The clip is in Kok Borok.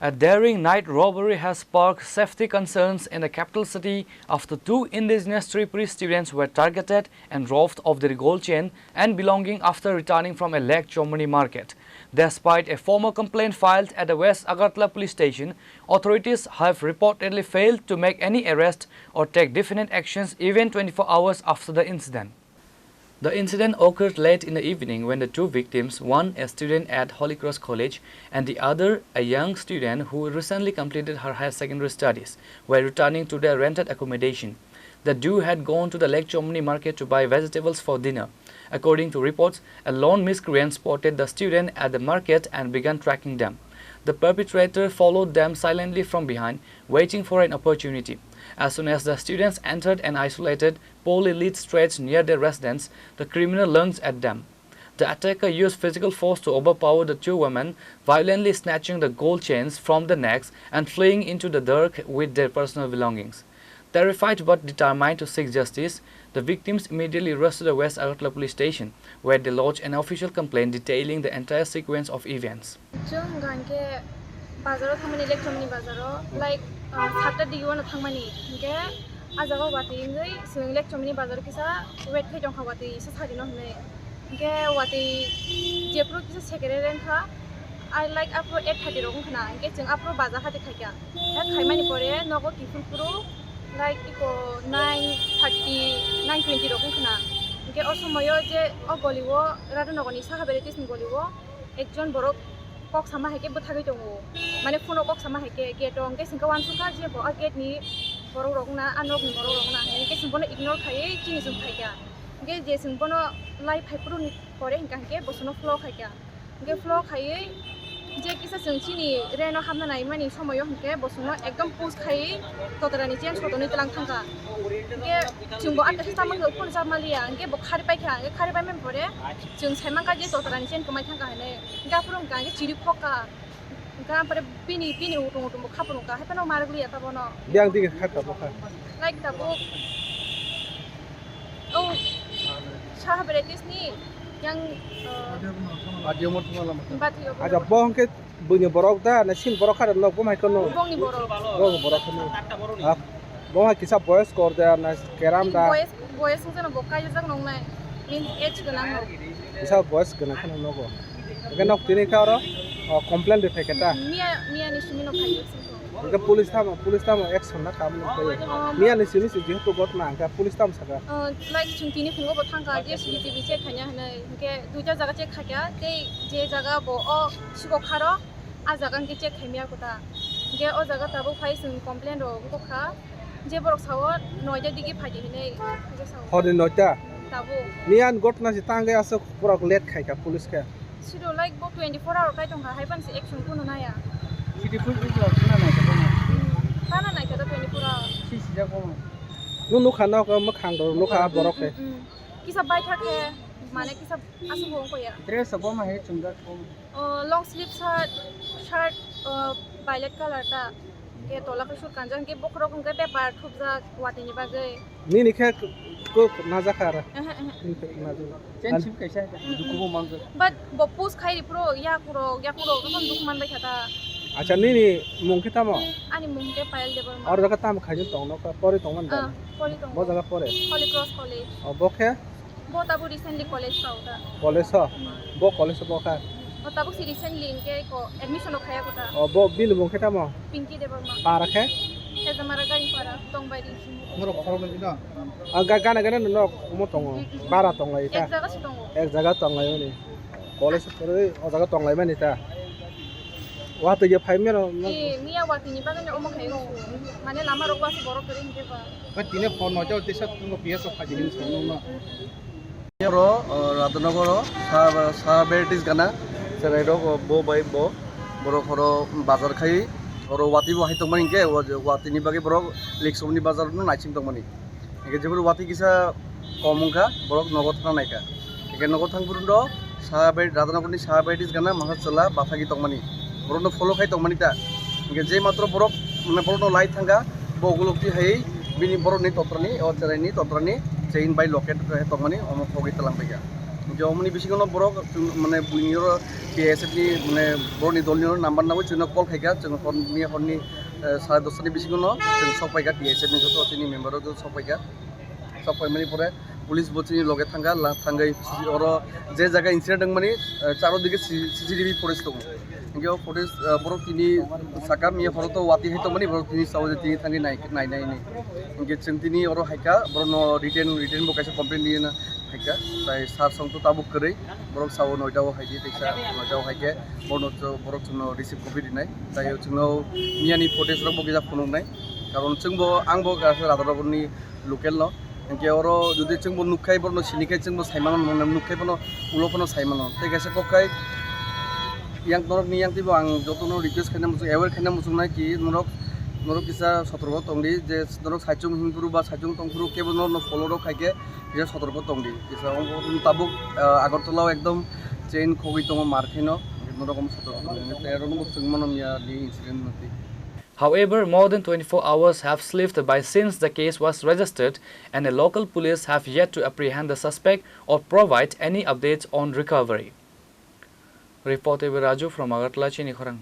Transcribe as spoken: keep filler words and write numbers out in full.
A daring night robbery has sparked safety concerns in the capital city after two indigenous Tripuri students were targeted and robbed of their gold chain and belonging after returning from a Lake Chomoni market. Despite a formal complaint filed at the West Agartala police station, authorities have reportedly failed to make any arrest or take definite actions even twenty-four hours after the incident. The incident occurred late in the evening when the two victims, one a student at Holy Cross College and the other a young student who recently completed her higher secondary studies, were returning to their rented accommodation. The duo had gone to the Lake Chomoni market to buy vegetables for dinner. According to reports, a lone miscreant spotted the student at the market and began tracking them. The perpetrator followed them silently from behind, waiting for an opportunity. As soon as the students entered an isolated, poorly lit stretch near their residence, the criminal lunged at them. The attacker used physical force to overpower the two women, violently snatching the gold chains from their necks and fleeing into the dark with their personal belongings. Terrified but determined to seek justice, the victims immediately rushed to the West Agartala police station, where they lodged an official complaint detailing the entire sequence of events. Chwng hwnkha hwnkhe bazaro thangmani, Lekchomni bazaro, like, uh, satta digi uano thangmani. Hwnkhe ah jaga watwi wngwi chwng Lekchomni bazaro kisa wait khai tongkha, watwi se sarino hwnwi. Hwnkhe watwi jephuru kisa secretary wngkha, ah, like, aphuru eight thirty rok wngkha na, hwnkhe chwng aphuru bazar hati khaikha. Hwnkhe khaimani pore nogo kiphilphuru, like, iko nine thirty, nine twenty rok wngkha na. Hwnkhe o somoyo je o golio Radhanagorni Saha Varieties ni golio ekjon borok kok sama hai khe bwthagwi tongo, mane phone o kok sama hai khe gate o, hwnkhe chwngkhe uansukha je bo a gate ni borok rok na, a nok ni borok rok na, hwnkhe chwng bono ignore khaiwi chini chwng phaikha, hwnkhe je chwng bono lai phaiphuru ni pore hwnkha hwnkhe bo chwngno follow khaikha, hwnkhe follow khaiwi je kisa chwng chini reno hapna naimani somoyo hwnkhe bo chwngno ekdom push khaiwi totarani chain sotonwi tlang thangkha, hwnkhe chwngbo ah kaisa tamo phone charmaliya, hwnkhe bo khari paikha, hwnkhe khari paimani pore chwng saimankha je totarani chain kwmai thangkha hinwi. Hwnkhe aphuru hwnkha hwnkhe chiri khokha. Hwnkhe ampore bini, bini utung utung bo khapung wngkha, hai phano marwk liya ta bono. Biyang digi kha tabuk kha. Like tabuk. Oh, Saha Varieties ni yang, uh, Bathi omo thuma lama. Bathi omo. Acha, bo hwnkhe buini borok da, na sin borok kha da nok bo hai kheno? Bongni borok. Bongni borok kheno. Ah, bo hai kisa boyos kor da, na keram da? Boyos, boyos wngkha no bo kaijak nongnai. Min age gwnang no. Kisa boyos gwnang kheno nogo. Hwnkhe nok tini kha oro, o, complaint rwphai khe ta? Miya, miya ni simi no phai. Hwnkhe police tamo, police tamo action na kha mwnwi phai. Miya ni simi se jehetu ghotna hwnkhe police tamo sakha? O, like, chwng tini phungo bo thangkha je C C T V check khaina hinwi. Hwnkhe duita jaga check khaikha, tei je jaga bo o sikok kharo, a jaga hwnkhe check khaimya kota. Hwnkhe o jaga tabuk phai chwng complaint rok wngkha. Je borok sao noita digi phaidi hinwi, je sao. Horni noita? Tabuk. Miyan ghotna se tangwi aswk borok late khaikha police khe. Siro, like, bo twenty-four hour kai tongkha, hai phano se action kuno naya. Sidi pun pun jok sina nai kha. Hmm. Tana nai kha twenty-four hour. Si sijak bo. Nung nukha nok mwkhang rok nukha borok khe. Hmm, hmm, hmm. Kisa baithak khe, mane kisa aswk bo wngkha ya. Dress bo ma he chungjak bo. Oh, long sleeve shirt, shirt, oh, violet color ta. Ke tola ke sur kanjang ke bokhorok hwnkhe paper thupjak watini bagwi. Nini khe kok najak ar. Ehe, ehe. Nini khe najak. Chen sim kaisa dukubo mangjak. But bo post khai ri phuru yakurok, yakurok tokon duk man bai kha ta. Acha, nini mung khe tamo? Ani mung khe Payal Debbarma. Aro khe tamo khai tong no, pori tong man da? Ah, pori tong. Bo jaga pore? Holy Cross College. O, bo khe? Bo tabuk recently college kha ta. College o? Hmm. Bo college o bo kha? O tabuk si recently hwnkhe ko admission o khaya ko ta. O, bo bini mung khe tamo? Pinky Debbarma. Para khe? Hezamara Garingpara, Tongbairi. Norok khoroknwi no? Ah, ga-, gana gana no nok omo tongo. Hmm, hmm. Bara tonglai ta? Ek jaga se tongo. Ek jaga tonglai mani. College o kwrwi o jaga tonglai mani ta? Watwi ya phai mero no? Eh, miya watwi ni bagwi no omo khai o. Mane lama rok wasi borok kwrwi hwnkhe ba. Ba tini phone no jao tisa tungo P S o phaji hin song no. Oro, o, Radhanagar o, sa, sa varieties gana, cherai rok, o, bo bai bo, borok oro bazar khai, oro watwi bo hai tongmani hwnkhe, o, watwi ni bagwi borok Lekchomni bazar no naising tongmani. Hingke jeboni watwi kisa kom wngkha, borok nogo thangna naikha. Hingke nogo thang phuru no saha bai, Radhanagarni saha bai tis gana mangsa chwla bathagwi tongmani. Borokno follow khai tongmani ta. Hingke je matro borok, mane borokno lai thangkha, bo ukulukti hai bini borokni totrani, o cheraini totrani chain bai locket khai tongmani, omo khogwi twlang paikha. Hinkhe omoni bisingo no borok chwng mane buini oro T S F ni mane borokni dolni oro number nangwi chwngno call khaikha, chwng horni, horni, eh, sare dosta ni bisingo no chwng sok paikha T S F ni joto chini member rok joto sok paikha. Sok paimani pore police bo chini loge thangkha, la-, thangwi oro je jaga incident wngmani, eh, charo dige C-, C C T V footage tongo. Hinkhe o footage, eh, borok tini saka miya phoro to wati hai tongmani, borok tini sao je tini thangwi nai, nai, nai, nai. Hinkhe chwng tini oro haikha, borokno written, written bo kaisa complaint rina haikha. Tai sir song to tabuk kwrwi, borok sao noita o haidi, teisa noita o haikhe, borokno cho-, borok chwngno receive copy rinai. Tai chwngno miyani footage rok bo kisa phunuknai. Karon chwngbo, angbo kaisa radharaboni local no. Hinkhe oro jodi chwngbo nukkhai, borokno sinikhai, chwngbo saimano, nukkhai phano, ulo phano saimano. Tei kaisa kokkhai, yang norokni yang twibo ang jotono request khaina muchung, aware khaina muchungnai ki norok, norok kisa sotorko tongdi, je norok saichung himphuru ba saichung tongphuru kebo norokno follow rok khaikhe kisa sotorko tongdi. Kisa wng-, wng tabuk, ah, Agartala o ekdom chain khogwi tongo mar khaino, norok sotorko tongdi. Tei oro chwngmano miya ni incident nokdi. However, more than twenty-four hours have slipped by since the case was registered, and the local police have yet to apprehend the suspect or provide any updates on recovery. Report by Raju from Agartala, Chini Khorang.